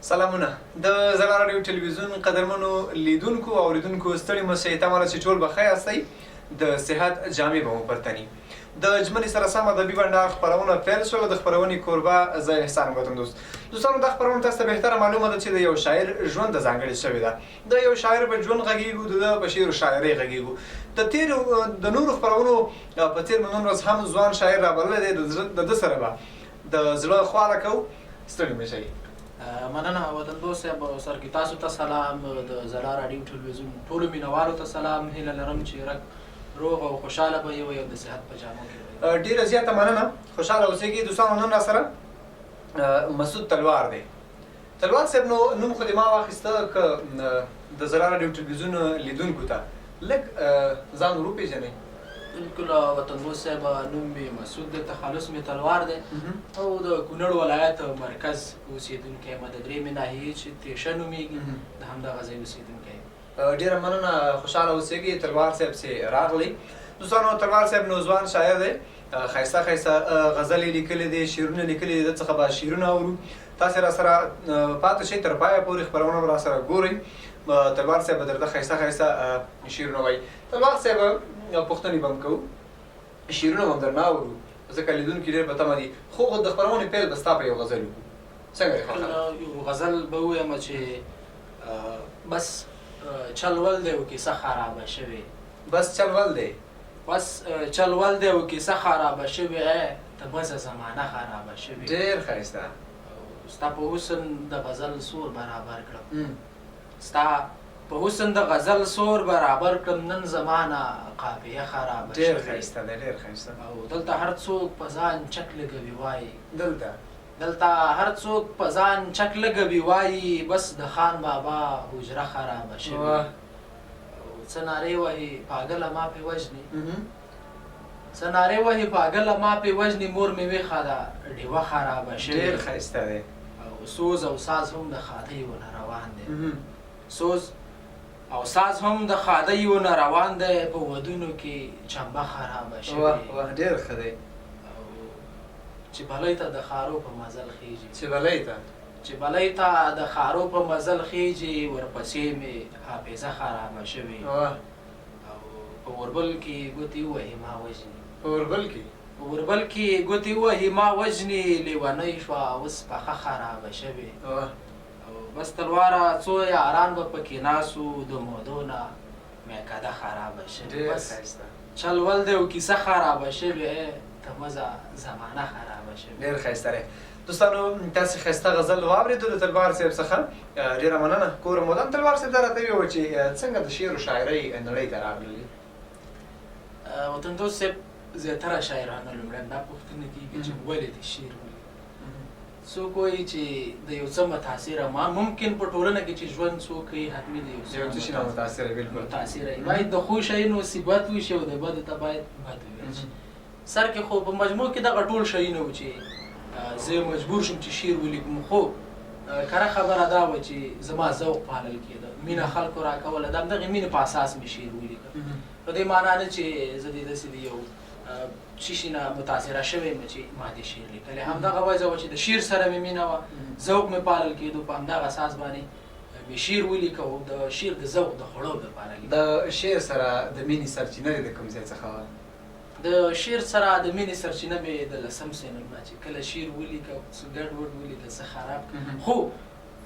سلامونه د ځلا راډیو ټلویزیون قدرمنو لیدونکو او اوریدونکو، ستړي مه شئ. تمه ده چې ټول به ښه یاستئ، د صحت جامې به مو پر تني. د ژمنې سره سم ادبي بنډار خپرونه پیل شوله. د خپرونې کوربه زه احسان وطندوست. دوستانو، دا خپرونه تاسو ته بهتره معلومه ده چې د یو شاعر ژوند ته ځانګړې شوې ده. د یو شاعر په ژوند غږیږو، د ده په شعر و شاعرۍ غږیږو. د تېرو د نورو خپرونو په څېر مو نن ورځ هم ځوان شاعر رابللی دی. د ده سره به د زړه خواله کوو. ستړي مه شئ. مننه وطندوست صاحب. سر کې تاسو ته سلام، د ځلا راډیو ټلویزیون ټولو مینوالو ته سلام. هیله لرم چې رک روغ او خوشحاله به یو او د صحت په جامو کې به. ډیره زیاته مننه، خوشحاله اوسېږئ. دوستانو، نن را سره مسعود تلوار دی. تلوار صاحب، نو نوم خو دې ما واخیسته، که د ځلا راډیو ټلویزیون لیدونکو ته لږ ځان ور وپېژنئ. بالکل وطندوست صاحب، نوم مې مسعود دی، تخلص مې تلوار دی او د کونړ ولایت مرکز اوسېدونکی یم، د درېیمې ناحیې چې تېشه نومېږي، د همدغه ځای اوسېدونکی یم. ډیره مننه، خوشحاله اوسېږئ تلوار صاحب چې راغلی. دوستانو، تلوار صاحب نو ځوان شاعر دی، ښایسته ښایسته غزلې لیکلې دي، شعرونه لیکلي دي. ده څخه به شعرونه اورو. تاسې را سره پاتې شئ تر پایه پورې، خپرونه به را سره ګورئ. تلوار صاحب به درته ښایسته ښایسته شعرونه وایي. تلوار صاحب، پوښتنې به هم کوو، شعرونه به هم درنه اورو، ځکه لیدونکي ډېر په تمه دي، خو د خپرونې پیل به ستا په یو غزل وکړو. څنګه دی خوښه؟ یو غزل به ووایم چې بس چل ول دی او کیسه خرابه شوې. بس چل ول دی. بس چل ول دی او کیسه خرابه شوې، ته مزه زمانه خرابه شوې. ډېر ښایسته. ستا په حسن د غزل سور برابر کړم، ستا په حسن د غزل سور برابر کړم، نن زمانه قافیه خرابه شوې. ډېر ښایسته دی، ډېر ښایسته. او دلته هر څوک په ځان چک لګوي وایي، دلته هر څوک په ځان چک لګوي وایي، بس د خان بابا حجره خرابه شوې. او څه نارې وهي پاګله ما پې وژني، څه نارې وهي پاګله ما پې وژني، مور مې ویښه ده ډیوه خرابه شوې. ډېر ښایسته دی. او سوز او ساز هم د ښادیو نه روان دی، سوز او ساز هم د ښادیو نه روان دی، په ودونو کې چمبه خرابه شوې. واه واه، ډېر ښه دی. او چې بلۍ ته د ښارو په مزل خېژي، چې بلۍ ته، چې بلۍ ته د ښارو په مزل خېژي، ورپسې مې حافظه خرابه شوې. او په اوربل کې ګوتې ووهي ما وژني، په اوربل کې، په اوربل کې ګوتې ووهي ما وژني، لیونۍ شوه اوس پخه خرابه شوې. او بس تلواره څو یاران به پکې ناسو، د مودو نه میکده خرابه شوې. بس چل ول دی او کیسه خرابه شوې، ته مزه زمانه خرابه شوې. ډېر ښایسته دی. دوستانو، تاسې ښایسته غزل واورېدو د تلوار صاحب څخه. ډېره مننه، کور مو ودان. تلوار صاحب، دا راته ووایه چې څنګه د شعر و شاعرۍ نړۍ ته راغللې؟ وطندوست صاحب، زیاتره شاعرانو لومړی دا پوښتنه کېږي چې ولې دې شعر ولیکه؟ څوک وایي چې د یو څه متاثره ما، ممکن په ټولنه کې چې ژوند څوک کوي حتمي د یو څه شي نه متاثره. بالکل متاثره وي. باید د ښو شیانو صفت وشي او د بدو ته باید بد وویل شي. سر کې خو په مجموع کې دغه ټول شیونه وو چې زه مجبور شوم چې شعر ولیکم، خو کره خبره دا وه چې زما ذوق پالل کېده، مینه خلکو راکوله، د همدغې مینې په اساس مې شعر ولیکه. په دې معنا نه چې زه دې داسې د یو څه شي نه متاثره شوی یم چې ما دې شعر لیکلی. همدغه وجه وه چې د شعر سره مې مینه وه، ذوق مې پالل کېدو، په همدغه اساس باندې مې شعر ولیکه او د شعر د ذوق د خړوب لپاره لیکه. د شعر سره د مینې سرچینه دې د کوم ځای څخه وه؟ د شعر سره د مینې سرچینه مې د لسم صنف نه چې کله شعر ولیکه، څه ګډ وډ ولیکه، څه خراب، خو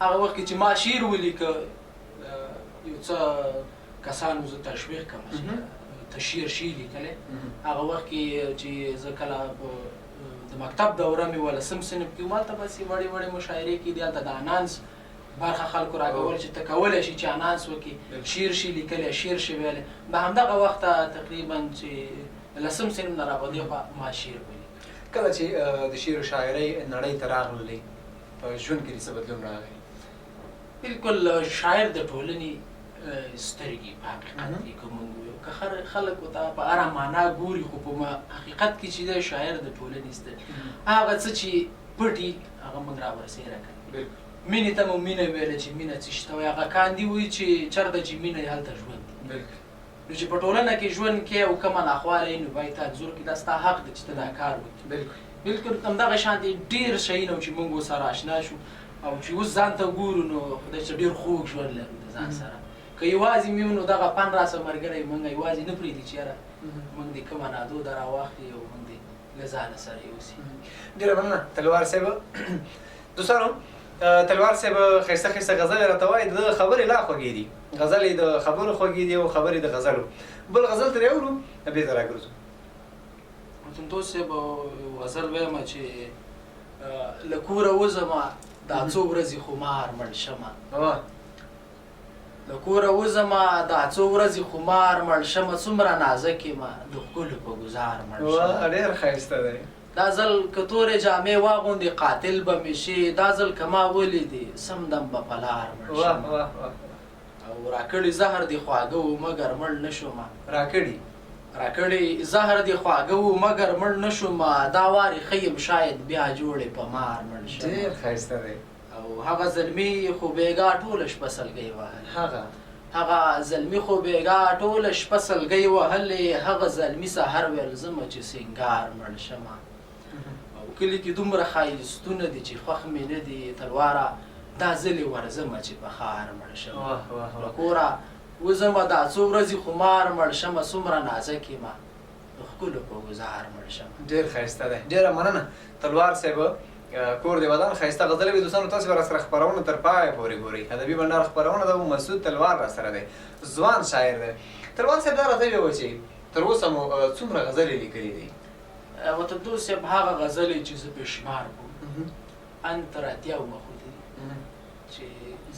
هغه وخت کې چې ما شعر ولیکه یو څه کسانو زه تشویق کړم چې ته شعر شي لیکلی. هغه وخت کې چې زه کله د مکتب دوره مې وه، لسم صنف کې وم، هلته بس وړې وړې مشاعرې کېدې، هلته د انانس برخه خلکو راکول چې ته کولی شي چې انانس وکړي، شعر شي لیکلی، شعر شي ویلی. د همدغه وخته تقریبا چې لسم صنف نه راپه دې خوا ما شعر ولیکه. کله چې د شعر و شاعرۍ نړۍ ته راغللې، په ژوند کې دې څه بدلون راغی؟ بالکل، شاعر د ټولنې سترګې په حقیقت کې که موږ وایو، که خلک ورته په هره معنا ګوري، خو په حقیقت کې چې دی شاعر د ټولنې سترګې، هغه څه چې پټي هغه موږ را برسېره کوي. مینې ته مو مینه ویله چې مینه څه شي ته وایي، هغه کاندي وایي چې چېرته چې مینه وي هلته ژوند دی. نو چې په ټولنه کې ژوند کې او کومه ناخواله وي نو باید ته انځور کړې، دا ستا حق دی چې ته دا کار وکړې. بالکل همدغه شان دی ډېر شیونه چې موږ ورسره آشنا شو. او چې اوس ځان ته ګورو نو خدای چې ډېر خوږ ژوند لرو د ځان سره. که یوازې مې نو دغه فن راسره ملګری موږ یوازې نه پرېږدي چې یاره موږ دې کومه نادوده راواخلي او موږ دې له ځانه سره یوسي. ډېره مننه تلوار صاحب. دوستانو تلوار صاحب ښایسته ښایسته غزلې راته وایي، د ده خبرې لا خوږې دي، غزلې د خبرو خوږې دي او خبرې د غزلو. بل غزل ترې اورو بېرته راګرځو. وطندوست صاحب غزل وایم چې له کوره وځمه دا څو ورځې خمار مړ شمه. له کوره وځمه دا څو ورځې خمار مړ شمه، څومره نازک یمه د ښکلو په ګزار مړ شمه. ډېر ښایسته دی. دا ځل که تورې جامې واغوندې قاتل به مې شي، دا ځل که ما ولیدې سم دم به په لار مړ شمه. او راکړي زهر دې خواږه وو مګر مړ نه شومه. راکړي زهر دې خواږه وو مګر مړ نه شومه، دا وارې ښه یم شاید بیا جوړې په مار مړ شمه. ډېر ښایسته دی. او هغه زلمی خو بېګا ټوله شپه سلګۍ وهلې. هغه زلمی خو بېګا ټوله شپه سلګۍ وهلې، هغه زلمی سحر ویل ځمه چې سینګار مړ شمه. او کلي کې دومره ښایستونه دي چې خوښ مې نه دي تلواره، دا ځلې ورځمه چې په ښار مړ شمه. له کوره وځمه دا څو ورځې خمار مړ شمه، څومره نازک یمه د ښکلو په ګزار مړ شمه. ډېر ښایسته دی، ډېره مننه تلوار صاحب. کور دې ودان، ښایسته غزلې وې. دوستانو تاسو به راسره خپرونه تر پایه پورې ګورئ. ادبي بنډار خپرونه ده، مسعود تلوار راسره دی، ځوان شاعر دی. تلوار صاحب دا راته ووایه چې تر اوسه مو څومره غزلې لیکلې دي؟ وطندوست صاحب هغه غزلې چې زه پرې شمار کوم ان تر 80 مخو دي چې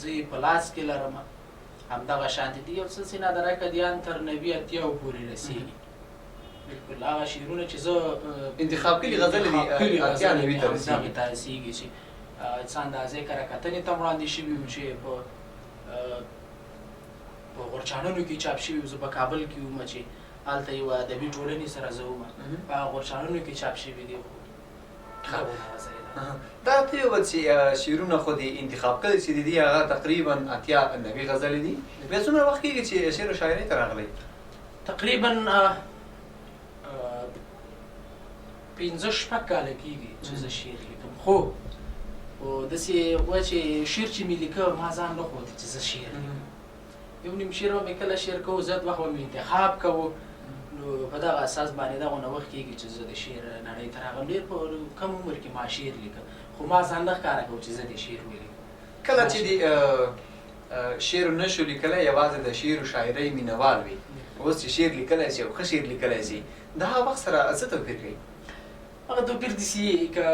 زه یې په لاس کې لرم، همدغه شانتې دي. یو څه څه نادرکه دي، ان تر 90 80 پورې رسېږي. بالکل هغه شعرونه چې زه انتخاب کړي غزلې دي 80 90 ته رسېږي، ته رسېږي چې څه اندازې کره کتنې ته وړاندې شوي وو، چې په غورچاڼونو کې چاپ شوي وو. زه په کابل کې وم چې هلته یوه ادبي ټولنې سره زه وم، په غورچاڼونو کې چاپ شوي دي. دا ته وویل چې شعرونه خو دې انتخاب کړي چې دي هغه تقریبا 80 90 غزلې دي. بیا څومره وخت کېږي چې شعر و شاعرۍ ته راغلی؟ تقریبا 5-6 کاله کېږي چې زه شعر لیکم. خو داسې وه چې شعر چې مې لیکه ما ځان نه ښود چې زه شعر لیکم. یو نیم شعر به مې کله شعر کوو، زیات وخت به مې انتخاب کوو. نو په دغه اساس باندې دغونه وخت کېږي چې زه د شعر نړۍ ته راغلم. ډېر په کم عمر کې ما شعر لیکه، خو ما ځان نه ښکاره کوو چې زه د شعر ولیکم. کله چې د شعر نه شو لیکلی، یوازې د شعر و شاعرۍ مینهوال وي، اوس چې شعر لیکلی شي او ښه شعر لیکلی شي، د هغه وخت سره څه توپیر کوي؟ هغه توپیر داسې که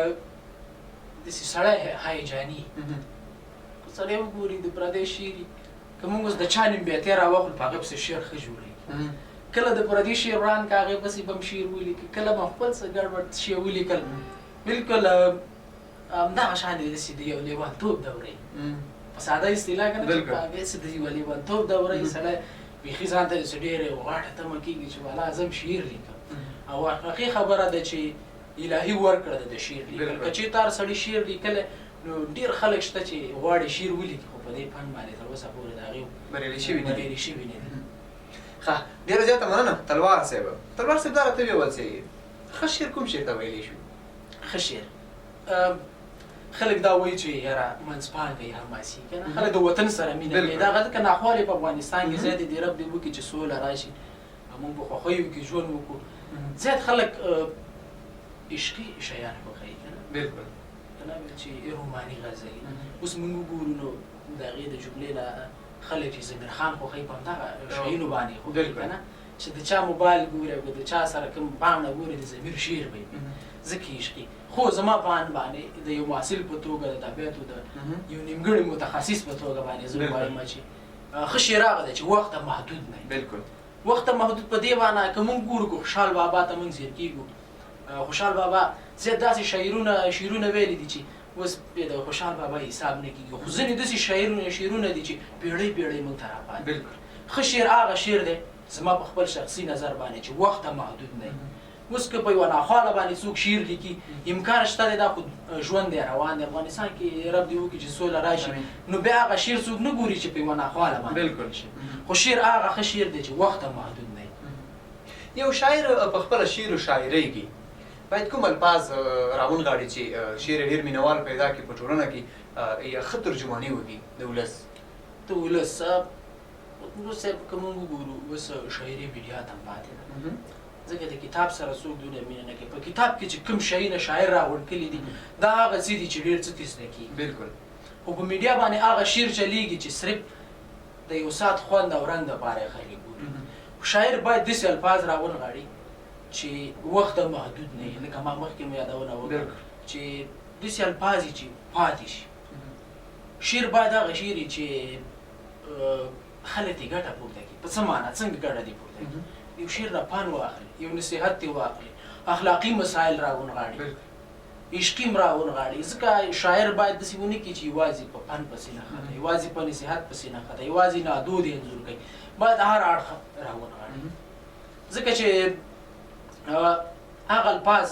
داسې سړی هیجاني که سړی وګوري د پردی شعر، که موږ اوس د چا نیم بیتې راواخلو په هغه پسې شعر ښه جوړېږي. کله د پردي شعر وړاند که هغې پسې به هم شعر ولیکي، کله به خپل څه ګډوډ شی ولیکل. بالکل همدغه شان دی، داسې د یو لیونتوب دورې په ساده اصطلاح که نه داسې د یوه لیونتوب دورې سړی بیخي ځان ته داسې ډېره یوه غټه تمه کېږي چې والا زه هم شعر لیکم. او حقیقي خبره ده چې الهي ورکړه ده د شعر لیکل. که چېرته هر سړي شعر لیکلی نو ډېر خلک شته چې غواړي شعر ولیکي، خو په دې فن باندې تر اوسه پورې د هغې بریالي شوي نه دي. ښه، ډېره زیاته مننه تلوار صاحب. تلوار صاحب دا راته وویل چې ښه شعر کوم شعر ته ویلی شو؟ ښه شعر خلک دا وایي چې یاره منځپانګه یې حماسي که نه، خلک د وطن سره مینه کوي. دا ځکه ناخوالې په افغانستان کې زیاتې دي، رب دې وکړي چې سوله راشي، موږ په خوښیو کې ژوند وکړو. زیات خلک عشقي شیان خوښوي که نه، بالکل که نه چې روماني غزلې. اوس موږ وګورو نو د هغې د جملې نه خلک چې ضمیر خان خوښوي په همدغه شیانو باندې خوښوي که نه، چې د چا موبایل ګوري او که د چا سره کوم پاڼه ګوري د ضمیر شعر به وي، ځکه عشقي. خو زما په اند باندې د یو محصل په توګه، د ادبیاتو د یو نیمګړي متخصص په توګه باندې زه وایم چې ښه شعر هغه دی چې وخت محدود نه وي. بالکل وخت محدود په دې معنی که موږ ګورو که خوشحال بابا ته موږ ځیر کېږو، خوشحال بابا زیات داسې شعرونه ویلي دي چې اوس د خوشحال بابا حساب نه کېږي، خو ځینې داسې شعرونه دي چې پېړۍ پېړۍ موږ ته راپاتې. بالکل ښه شعر هغه شعر دی زما په خپل شخصي نظر باندې چې وخت محدود نه وي. اوس که په یوه ناخواله باندې څوک شعر لیکي امکان شته دی، دا خو ژوند دی روان دی افغانستان کې، رب دې وکړي چې سوله راشي، نو بیا هغه شعر څوک نه ګوري چې په یوه ناخواله باندې. بالکل خو شعر هغه ښه شعر دی چې وخت محدود نه وي. یو شاعر په خپله شعر و شاعرۍ کې باید کوم الفاظ راونغاړي چې شعر ډېر مینهوال پیدا کړي په ټولنه کې، یا ښه ترجماني وکړي د ولس؟ د ولس اوس صاحب که موږ وګورو، اوس شاعري میډیا ته هم پاتې ده، ځکه د کتاب سره څوک دونه مینه نه کوي. په کتاب کې چې کوم شیونه شاعر راغونډ کړي دي، دا هغه څه دي چې ډېر څه ترې زده کېږي. خو په میډیا باندې هغه شعر چلیږي چې صرف د یو ساعت خوند او رنګ دپاره یې خلک ګوري. شاعر باید داسې الفاظ راونغاړي چې وخت محدود نه وي، لکه ما مخکې مو یادونه وکړه چې داسې الفاظ وي چې پاتې شي. شعر باید هغه شعر وي چې خلک ترې ګټه پورته کړي. په څه معنا؟ څنګه ګټه دې پورته کړي؟ یو شعر نه پند واخلي، یو نصیحت ترې واخلي، اخلاقي مسایل راونغاړي، عشقي هم راونغاړي. ځکه شاعر باید داسې ونه کړي چې یوازې په پند پسې نه خطه، یوازې په نصیحت پسې نه خطه، یوازې نادود انځور کوي، باید هر اړخ راونغاړي. ځکه چې هغه الفاظ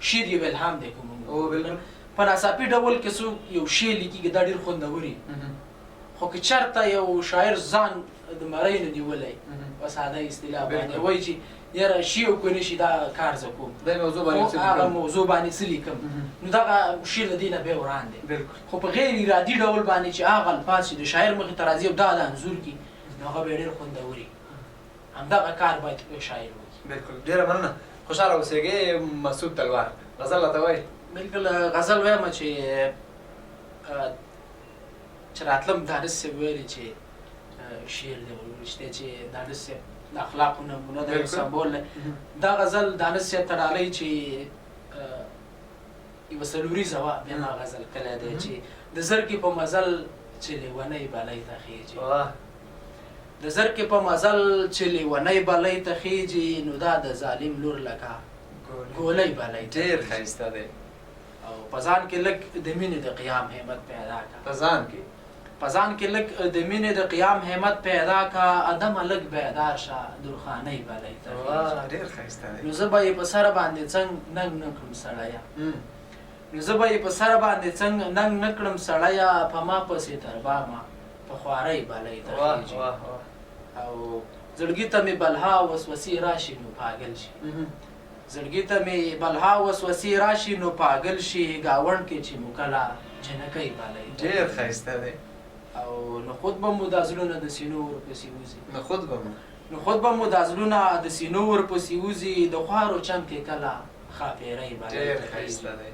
شعر یو الهام دی. که موږ په ناڅاپي ډول کې څوک یو شعر لیکي، دا ډېر خوندور وي، خو که چېرته یو شاعر ځان د مرۍ نه نیولی، په ساده اصطلاح باندې وایي چې یاره شي او که نه شي دا کار زه کوم، د موضوع باندې څه هغه موضوع باندې څه لیکم، نو دغه شعر د دې نه بیا وران دی. خو په غیر ارادي ډول باندې چې هغه الفاظ چې د شاعر مخې ته راځي او دا د انځور کړي، نو هغه بیا ډېر خوندور وي. همدغه کار باید شاعر وکړي. بالکل، ډېره مننه، خوشحاله اوسېږئ. مسعود تلوار، غزل راته وایي؟ بالکل، غزل وایم. چې راتلم دانش صاحب ویلي چې شعر دی ورشته، چې دانش صاحب د اخلاقو نمونه ده، سمبول دی. دا غزل دانش صاحب ته ډالۍ چې یوه څلوریزه وه، بیا ما غزل کلی دی چې د زرکې په مزل چې لیونۍ بلۍ ته خېژي، د زرکې په مزل چې لیونۍ بلۍ ته خېژي، نو دا د ظالم لور لکه ګولۍ بلۍ. ډېر ښایسته دی. او په ځان کې لږ د مینې د قیام همت پیدا کا، په ځان کې، په ځان کې لږ د مینې د قیام همت پیدا کا، ادمه لږ بیدار شه درخانۍ بلۍ ته. ډېر ښایسته دی. نو زه به یې په سر باندې څنګه ننګ نه کړم سړیه، نو زه به یې په سر باندې څنګه ننګ نه کړم سړیه، په ما پسې تر بامه په خوارۍ بلۍ ته خېژي. او زړګي ته مې بلها وسوسې راشي نو پاګل شي، زړګي ته مې بلها وسوسې راشي نو پاګل شي، ګاونډ کې چې مو کله جنکۍ بلۍ. ډېر ښایسته دی. او نو خود به مو دا زړونه د سینو ورپسې وځي، نو خود به مو، نو خود به مو دا زړونه د سینو ورپسې وځي، د خوارو چم کې کله ښاپېرۍ بلۍ. ډېر ښایسته دی.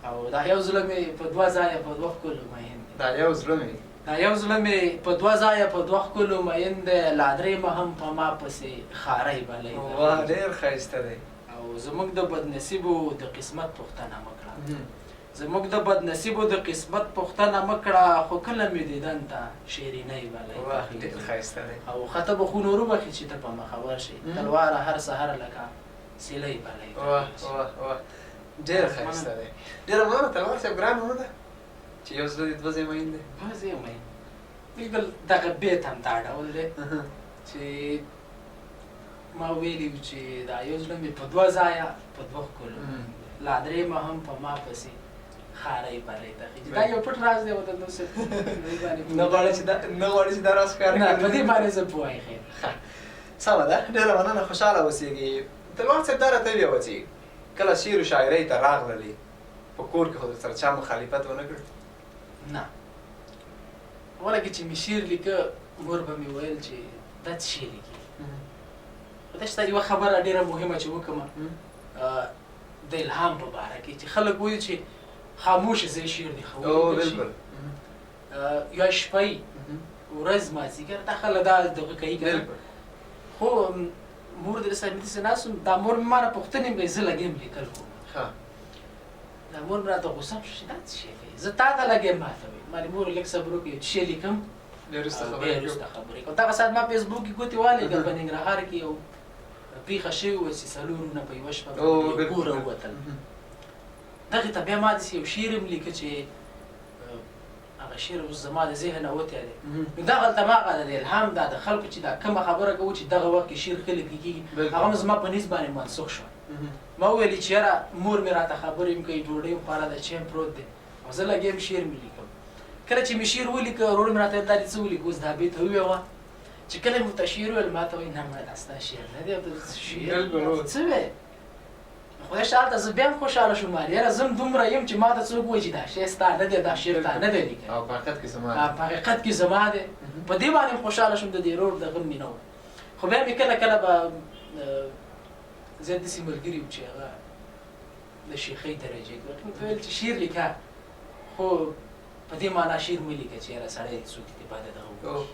او دا یو زړه مې په دوه ځایه په دوه ښکلو مین دی، دا یو زړه مې، دا یو زړه مې په دوه ځایه په دوه ښکلو مین دی، لا درېیمه هم په ما پسې خارۍ بلۍ. واه، ډېر ښایسته دی. او زموږ د بدنصیبو د قسمت پوښتنه مه کړه، زموږ د بدنصیبو د قسمت پوښتنه مه کړه، خو کله مې دیدن ته شیرینۍ بلۍ. واه، ډېر ښایسته دی. او ښه به خو نور وبخښي چې ته په مخه ورشې، تلواره هر سهار لکه سیلۍ بلۍ. واه واه واه، ډېر ښایسته دی. ډېره مننه تلوار صاحب، ګران ورونه ده چې یو زړه دې دوه ځایه مین دی. دوه ځایه مین، بالکل. دغه بیت هم دا ډول دی چې ما ویلي وو چې دا یو زړه مې په دوه ځایه په دوه ښکلو، لا درېیمه هم په ما پسې خارۍ بلۍ ته خېژي. دا یو پټ راز دی وطن دوست. نه غواړي چې دا، نه غواړي چې دا راز ښکاره نه، په دې باندې زه پوه یم. ښه، سمه ده، ډېره مننه، خوشحاله اوسېږئ. تلوار صاحب، دا راته ووایه چې کله شعر و شاعرۍ ته راغللې، په کور کې خو درسره چا مخالفت ونه کړ؟ نه، اوله کې چې مې شعر لیکه، مور به مې ویل چې دا څه شی لیکي. خو دا چې یوه خبره ډېره مهمه چې وکړم د الهام په باره کې، چې خلک وایي چې خاموش ځای شعر دی ښه ولیکل شي، یا شپه ورځ مازدیګر، دا خلک دا دغه کوي که نه. خو مور درې سره مې داسې ناست وم، دا مور مې ما نه پوښتنې کوي، زه لګیم لیکل کوم. دا مور مې راته غوسه شوه چې دا څه شی کوي، زه تا ته لګیم، ما ته وایي. ما مور لږ صبر وکړي چې شی لیکم، بیا وروسته خبرې کوم. دغه ساعت ما فیسبوک کې ګوتې والېږه، په ننګرهار کې یو پېښه شوې وه چې څلور ورونه په یوه شپه باندې کوره ووتل. دغې ته بیا ما داسې یو شعر هم لیکه چې هغه شعر اوس زما د ذهنه وتی دی. نو دغلته ما هغه د الهام دا د خلکو چې دا کومه خبره کوو چې دغه وخت کې شعر ښه لیکل کېږي، هغه هم زما په نیز باندې منسوخ شو. ما وویل چې یاره مور مې راته خبرې هم کوي، ډوډۍ هم خوړه ده، چای هم پروت دی، او زه لګیا یم شعر مې لیکم. کله چې مې شعر ولیکه، ورور مې راته ویل دا دې څه ولیکه، اوس دا بیت وویه. چې کله مې ورته شعر وویل، ما ته وایي نه مړه دا ستا شعر نه دی، ته شعر څه وایې؟ خدای شته هلته زه بیا هم خوشحاله شوم، یاره زه هم دومره یم چې ما ته څوک وایي چې دا شی ستا نه دی، دا شعر تا نه دی لیکلی او په حقیقت کې زما دی، په حقیقت کې زما دی. په دې باندې هم خوشحاله شوم، د دې ورور د غم مې نه و. خو بیا مې کله کله به زه داسې ملګري وم چې هغه د شیخۍ درجې کې وو، ویل چې شعر لیکه، خو په دې معنا شعر مه لیکه چې یاره سړی څوک دې بده دغه وکړي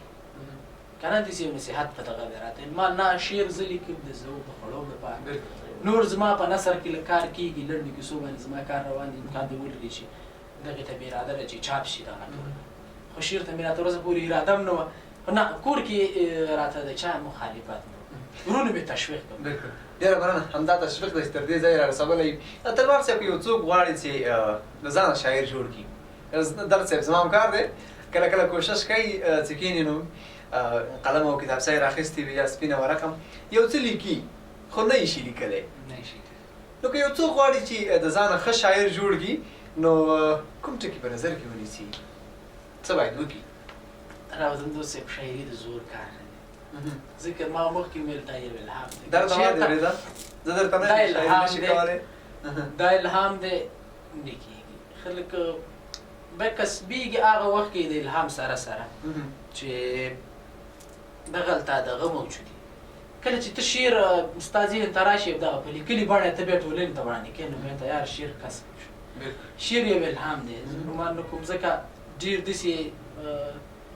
که نه، داسې یو نصیحت په دغه به راته. ما نه شعر زه لیکم د ذوق د خوړو لپاره، نور زما په نثر کې له کار کېږي، لنډو کیسو باندې زما کار روان دي، امکان دې ولري چې دغې ته مې اراده ده چې چاپ شي دغه ټول، خو شعر ته مې لا تر اوسه پورې اراده هم نه وه. خو نه کور کې راته د چا مخالفت نه، ورونو مې تشویق کړم. بالکل، ډېره مننه، همدا تشویق دی چې تر دې ځایه را رسولی. تلوار صاحب، یو څوک غواړي چې له ځانه شاعر جوړ کړي، درد صاحب زما همکار دی، کله کله کوشش کوي چې کښېني نو قلم او کتابچه یې راخیستې وي یا سپینه ورقه، یو څه لیکي خو نه یې شي لیکلی. نو که یو څوک غواړي چې د ځانه ښه شاعر جوړ کړي نو کوم ټکي په نظر کې ونیسي، څه باید وکړي؟ راوځم دوست صاحب، شاعري د زور کار نه دی، ځکه ما مخکې ویل دا یو الهام دی. درته ما دی ورېده، زه درته نه یم شاعري نه شي کولی. دا الهام دی، نه کېږي. خلک به کسبېږي هغه وخت کې د الهام سره سره چې دغلته دغه موجود وي. کله چې ته شعر ستا ذهن ته راشي، دغه په لیکلي بڼه ته بیا ټولنې ته وړاندې کوې، نو بیا تیار شعر کسب شو. شعر یو الهام دی، زه ګمان نه کوم، ځکه ډېر داسې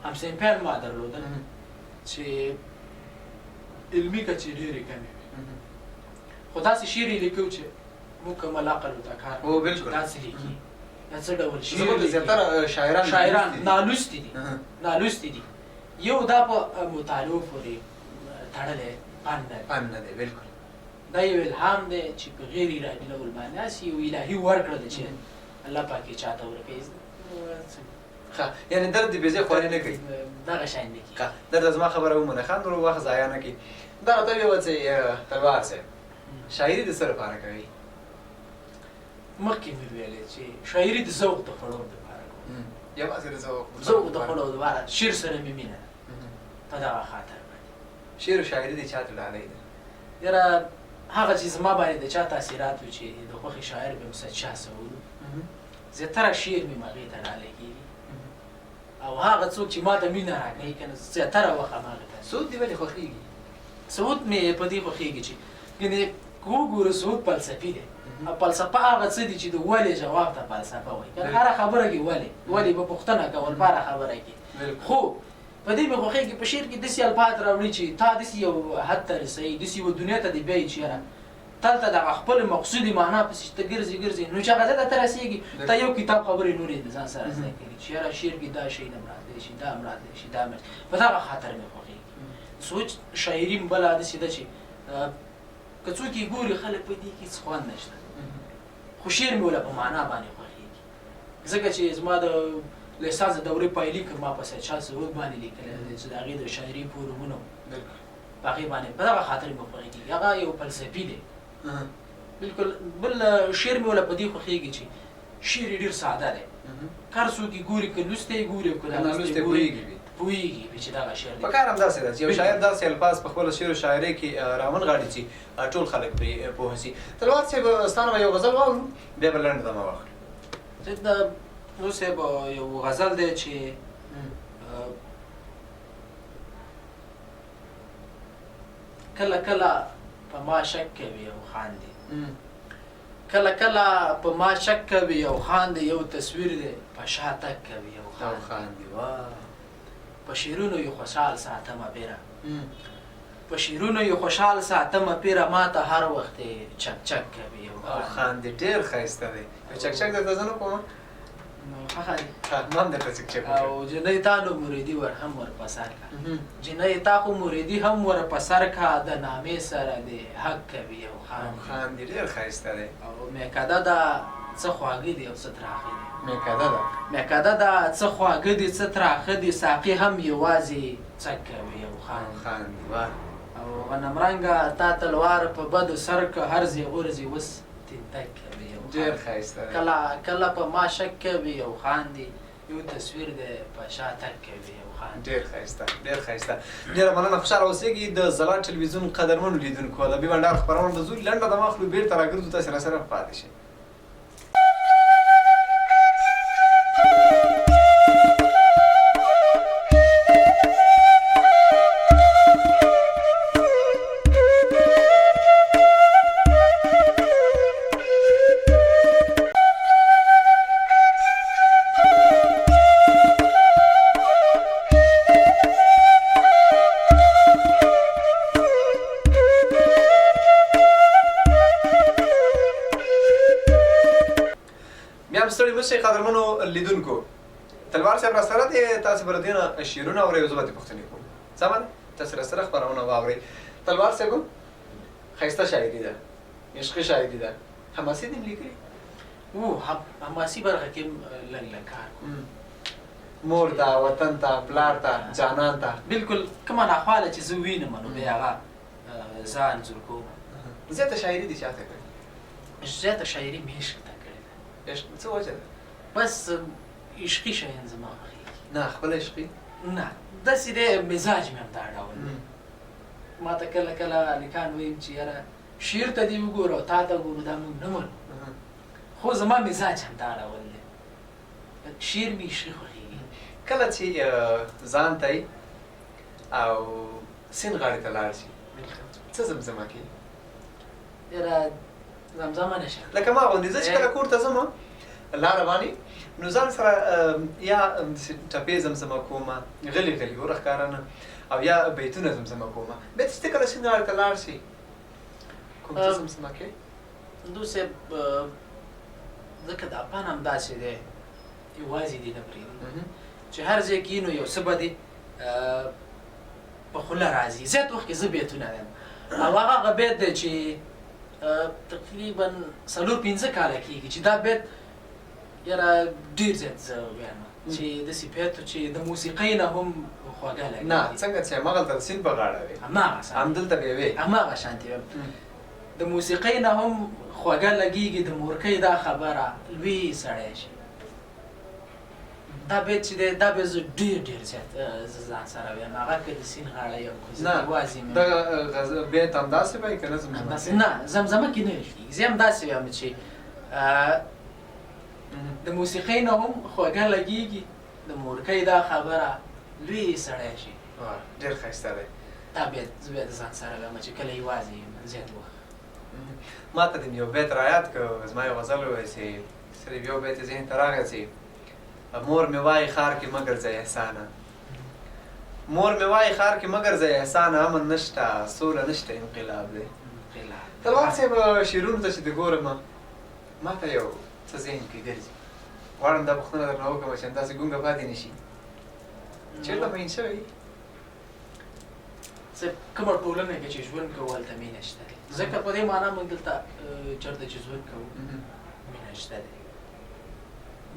همصنفیان ما درلودل چې علمي کچې ډېرې کمې وې، خو داسې شعر یې لیکو چې مکمل عقل ورته کار کوي چې دا څه لیکي، دا څه ډول شعر لیکي. زیاتره شاعران نالوستي دي، نالوستي دي. یو دا په مطالعو پورې تړلی فن دی، فن نه دی. بالکل، دا یو الهام دی چې په غیر ارادي ډول باندې هسې یو الهي ورکړه ده چې الله پاک یې چاته ورکوي. ښه، یعنې درد دې بې ځایه خواري نه کوي، دغه شیان نه کېږي. ښه، درد زما خبره ومنه، ښه نور وخت ضایع نه کوي. دا راته ویې ویل چې تلوار صاحب شاعري د څه لپاره کوي؟ مخکې مې ویلې چې شاعري د ذوق د خوړو لپاره کوم، یوازې د ذوق د خوړو لپاره. شعر سره مې مینه ده، په دغه خاطر باندې. شعر او شاعري د چا ته ډالۍ ده؟ یاره هغه چې زما باندې د چا تاثیرات و چې د خوښې شاعر به مې سید شاه سعود، زیاتره شعر مې هغې ته ډالۍ کېږي، او هغه څوک چې ما ته مینه راکوي که نه زیاتره وخت هماغه ته. سعود دې ولې خوښېږي؟ سعود مې په دې خوښېږي چې ګنې که وګورو سعود فلسفي دی، او فلسفه هغه څه دي چې د ولې جواب ته فلسفه وایي، که هره خبره کې ولې ولې به پوښتنه کول په هره خبره کې. خو په دې مې خوښېږي په شعر کې داسې الفاظ راوړي چې تا داسې یو حد ته رسوي، داسې یوه دنیا ته دې بیایي چې یاره تلته دغه خپل مقصودې معنا پسې چې ته ګرځې ګرځې نو چې هغه ځای ته ته رسېږي، تا یو کتاب خبرې نورې د ځان سره زده کوي چې یاره شعر کې دا شی نه راتلی شي، دا هم راتلی شي، دا هم. په دغه خاطر مې خوښېږي. سوچ شاعري هم بله داسې ده چې که څوک یې ګوري خلک په دې کې هېڅ خوند نشته، خو شعر مې وله په معنا باندې خوښېږي، ځکه چې زما د لیسانس د دورې پایلیک ما په سید شاه سعود باندې لیکلی دی چې د هغې د شاعري فورمونه په هغې باندې، په دغه خاطر مې خوښېږي. هغه یو فلسفي دی بالکل. بل شعر مې وله په دې خوښېږي چې شعر یې ډېر ساده دی، که هر څوک یې ګوري، که لوستی یې ګوري او که نالوستی یې ګوري پوهېږي پرې چې دغه شعر دی. په کار همداسې ده چې یو شاعر داسې الفاظ په خپلو شعر و شاعرۍ کې راونغاړي چې ټول خلک پرې پوه شي. تلوار صاحب، ستا نه به یو غزل واورو، بیا به لنډه دمه واخلو. نور صاحب یو غزل دی چې کله کله په ما شک کوي او خاندي، کله کله په ما شک کوي او خاندي، یو تصویر دی په شا تګ کوي او خاندي. په شعرونو یې خوشحال ساتمه پیره، په شعرونو یې خوشحال ساتمه پیره، ما ته هر وخت چک چک کوي او خاندي. ډېر ښایسته دی. یو چک چک درته زه نه کوم؟ ښه دی. ما هم درته چک چک وکړ. او جنۍ تا نو مریدي ور هم ور په سر کا، جنۍ تا خو مریدي هم ور په سر کا، د نامې سره دې حق کوي او خاندي. ډېر ښایسته دی. او میکده ده څه خواږه دي او څه تراخه دي، میکده ده، میکده ده څه خواږه دي څه تراخه دي، ساقي هم یوازې څک کوي او خاندي. واه. او غنمرنګه تا تلوار په بدو سر که، هر ځای غورځي اوس تینتک کوي او ډېر ښایسته دی. کله کله په ما شک کوي او خاندي، یو تصویر دی په شا تګ کوي یو خان. ډېر ښایسته، ډېر ښایسته، ډېره مننه، خوشحاله اوسېږئ. د ځلا ټلویزیون قدرمنو لیدونکو، ادبي بنډار خپرونه ته ځو، لنډه دمه اخلو، بېرته راګرځو، تاسې راسره پاتې شئ. بیا هم ستړي مه شئ قدرمنو لیدونکو، تلوار صاحب راسره دی، تاسې به له دې نه شعرونه اورئ او زه به ترې پوښتنې کوم. سمه ده؟ تاسې راسره خپرونه واورئ. تلوار صاحب، ښایسته شاعري ده، عشقي شاعري ده، حماسي دې هم لیکلي؟ وو، حماسي برخه کې هم لږ لږ کار کوم. مور ته، وطن ته، پلار ته، جانان ته. بلکل، کومه ناخواله چې زه وینم نو بیا هغه زه انځور کوم. زیاته شاعري دې چا ته کړې؟ زیاته شاعري مې عشق ته کړې ده. عشق څه وجه ده؟ بس عشقي شیان زما خوښېږي. نه خپله عشقي؟ نه، داسې دی، مزاج مې همدا ډول دی. ما ته کله کله هلکان وایم چې یاره شعر ته دې وګوره او تا ته ګورو، دا موږ نه منو، خو زما مزاج همدا ډول دی، شعر مې عشقي خوښېږي. کله چې ځان ته او سیند غاړې ته لاړ شي، څه زمزمه کوي؟ یاره زمزمه نه شم. لکه ما غوندې، زه چې کله کور ته ځم لاره باندې، نو ځان سره یا ټپې زمزمه کوم، غلي غلي ګوره ښکاره نه، او یا بیتونه زمزمه کوم. بیا چې ته کله سیند غاړې ته لاړ شي، کوم څه زمزمه کوې؟ دوست صاحب، ځکه دا پان هم داسې دی، یوازې دې نه پرېږدي، چې هر ځای کې نو یو څه به دې په خوله راځي. زیات وخت کې زه بیتونه وایم، او هغه هغه بیت دی چې تقریبا 4-5 کاله کېږي چې دا بیت یاره ډېر زیات زه وایم، چې داسې بیت چې د موسیقۍ نه هم خوږه لګېږي. نه، څنګه چې هماغلته د سیند په غاړه وې، هماغه شان همدلته به وې، هماغه شانتې وایم. د موسیقۍ نه هم خوږه لګېږي د مورکۍ دا خبره، لوی سړی شي. دا بیت چې دی، دا بیت زه ډېر ډېر زیات زه ځان سره وایم، هغه که د سیند غاړه یم، که زه یوازې یم. دغه بیت همداسې وایي که نه زمزمه کې؟ نه، زمزمه کې نه ویل کېږي. زه همداسې وایم چې د موسیقۍ نه هم خوږه لګېږي د مورکۍ دا خبره، لوی سړی شي. ډېر ښایسته دی دا بیت. زه بیا د ځان سره وایم چې کله یوازې یم زیات وخت. ما ته دې یو بیت رایاد کړ، زما یو غزل ووایي چې صرف یو بیت یې ذهن ته راغی چې مور مې وایي ښار کې مه ګرځئ احسانه، مور مې وایي ښار کې مه ګرځئ احسانه، امن نشته، سوله نشته، انقلاب دی. تلوار صاحب، شعرونو ته چې دې ګورم، ما ته یو څه ذهن کې ګرځي، غواړم دا پوښتنه درنه وکړم چې همداسې ګونګه پاتې نه شي. چېرته مین شوی؟ څه کومه ټولنه کې چې ژوند کوو هلته مینه شته دی، ځکه په دې معنا موږ دلته چېرته چې ژوند کوو مینه شته دی.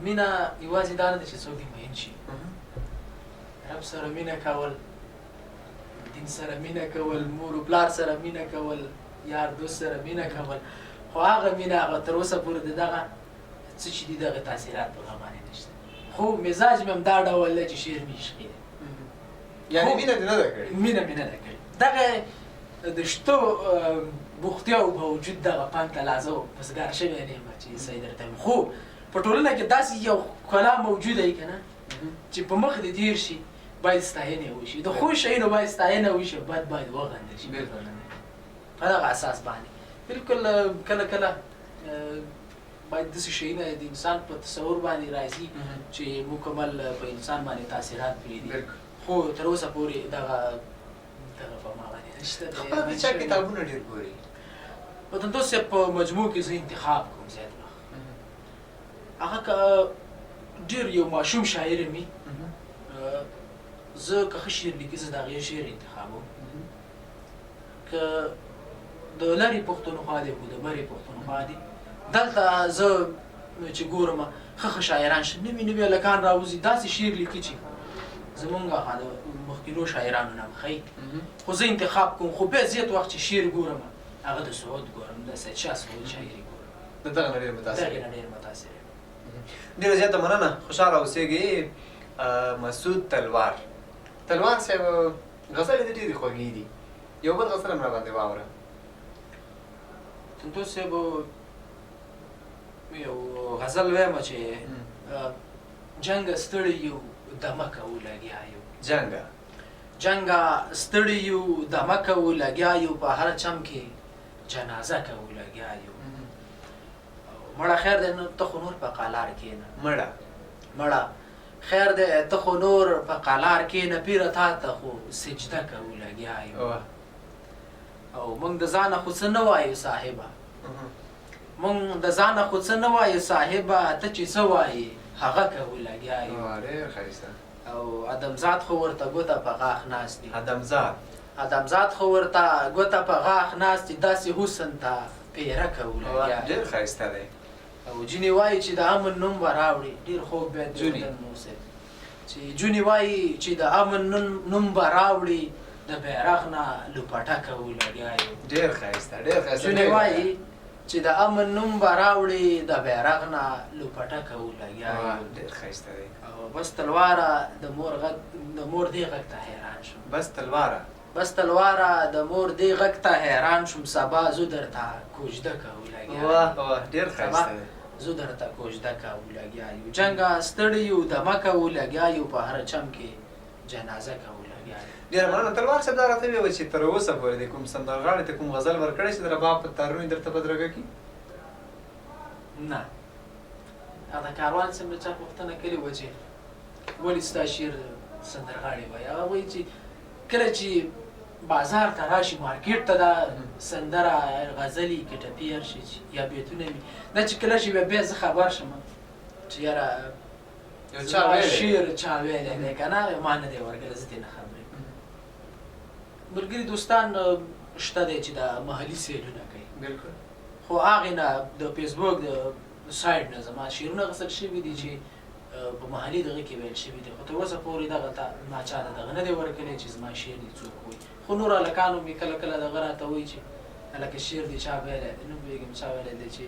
مینه یوازې دا نه ده چې څوک دې مین شي، رب سره مینه کول، دین سره مینه کول، مور و پلار سره مینه کول، یار دوست سره مینه کول، خو هغه مینه هغه تر اوسه پورې د دغه څه چې دي دغه تاثیرات په هغه باندې نشته. خو مزاج مې هم دا ډول دی چې شعر مې عشقي دی. یعنې مینه دې نه ده کړې؟ مینه مې نه ده کړې. دغه د شتو بوختیاو باوجود دغه پند ته لا زه وزګار شوی نه یم چې صحیح درته وایم، خو په ټولنه کې داسې یو ښکلا موجوده وي که نه چې په مخ دې تېر شي، باید ستاینه وشي، د ښو شیانو باید ستاینه وشي، بد باید وغندل شي. په دغه اساس باندې بالکل کله کله باید داسې شیونه د انسان په تصور باندې راځي چې مکمل په انسان باندې تاثیرات پرېږدي، خو تر اوسه پورې دغه دغه په ما باندې نشته. خپله د چا کتابونه ډېر ګوري؟ وطندوست صاحب، په مجموع کې زه انتخاب کوم زیات وخت. هغه که ډېر یو ماشوم شاعر مي، زه که ښه شعر لیکي زه د هغې شعر انتخابوم، که د لرې پښتونخوا دی که د برې پښتونخوا دی، دلته زه چې ګورم ښه ښه شاعران شته، نوي نوي هلکان راوځي داسې شعر لیکي چې زمونږ هغه د مخکینو شاعرانو نه هم ښه وي، خو زه انتخاب کوم. خو بیا زیات وخت چې شعر ګورم هغه د سعود ګورم، د سید شاه سعود شاعري ګورم، د دغه نه ډېر متاثر دغې نه ډېر متاثر یم. ډېره زیاته مننه، خوشحاله اوسېږئ. مسعود تلوار، تلوار صاحب غزلې دې ډېرې خوږې دي، یو بل غزل هم راباندې واوره. تندو صاحب یو غزل وایم چې جنګ ستړي یو دمه کوو لګیا یو. جنګه جنګه ستړي یو دمه کوو لګیا یو، په هر چم کې جنازه کوو لګیا یو. مړه خیر دی ته خو نور په قلار کښېنه. مړه مړه خیر دی ته خو نور په قلار کښېنه، پیره تا ته خو سجده کوو لګیا یو. او موږ د ځانه خو څه نه وایو صاحبه، موږ د ځانه خو څه نه وایو صاحبه، ته چې څه وایې هغه کوو لګیا یو. ډېر ښایسته. او ادمزاد خو ورته ګوته په غاښ ناست دي. ادمزاد ادمزاد خو ورته ګوته په غاښ ناست دي، داسې حسن ته پیره کوو لګیا. ډېر ښایسته دی. او جونې وایي چې د امن نوم به راوړي، ډېر خوږ بیت دی چې جونې وایي چې د امن نوم به راوړي، د بیرغ نه لوپټه کوو لګیا یو. ډېر ښایسته، ډېر ښایسته. جونې وایي چې د امن نوم به راوړي، د بیرغ نه لوپټه کوو لګیا یو. ډېر ښایسته دی. او بس تلواره د مور غږ، د مور دې غږ ته حیران شوم. بس تلواره بس تلواره د مور دې غږ ته حیران شوم، سبا زه درته کوژده کوو لګیا. واه واه، ډېر ښایسته دی. زه درته کوژده کوو لګیا یو. جنګه ستړي یو دمه کوو لګیا یو، په هر چم کې جنازه کوو لګیا یو. ډېره مننه تلوار صاحب. دا راته ووایه چې تر اوسه پورې د کوم سندرغاړي ته کوم غزل ورکړی چې د رباب په تارونو درته بدرګه کړي؟ نه، هغه کاروان صاحب له چا پوښتنه کړې وه چې ولې ستا شعر سندرغاړي وایي؟ هغه وایي چې کله چې بازار ته راشي، مارکیټ ته، دا سندره غزلې که ټپې هر شي یا بیتونه وي، دا چې کله شي بیا زه خبر شم چې یاره شعر چا ویلی دی که نه، ما نه دی ورکړی، زه ترې نه خبر یم. ملګري دوستان شته دی چې د محلي سیلونه کوي، بالکل، خو هغې نه د فیسبوک د سایډ نه زما شعرونه اخیستل شوي دي چې په محلي دغه کې ویل شوي دي، خو تر اوسه پورې دغه ته ما چا ته دغه نه دی ورکړی چې زما شعر دې څوک وایي. خو نور هلکانو مې کله کله دغه راته وایي چې هلکه شعر دې چا ویلی دی، نه پوهېږم چا ویلی دی چې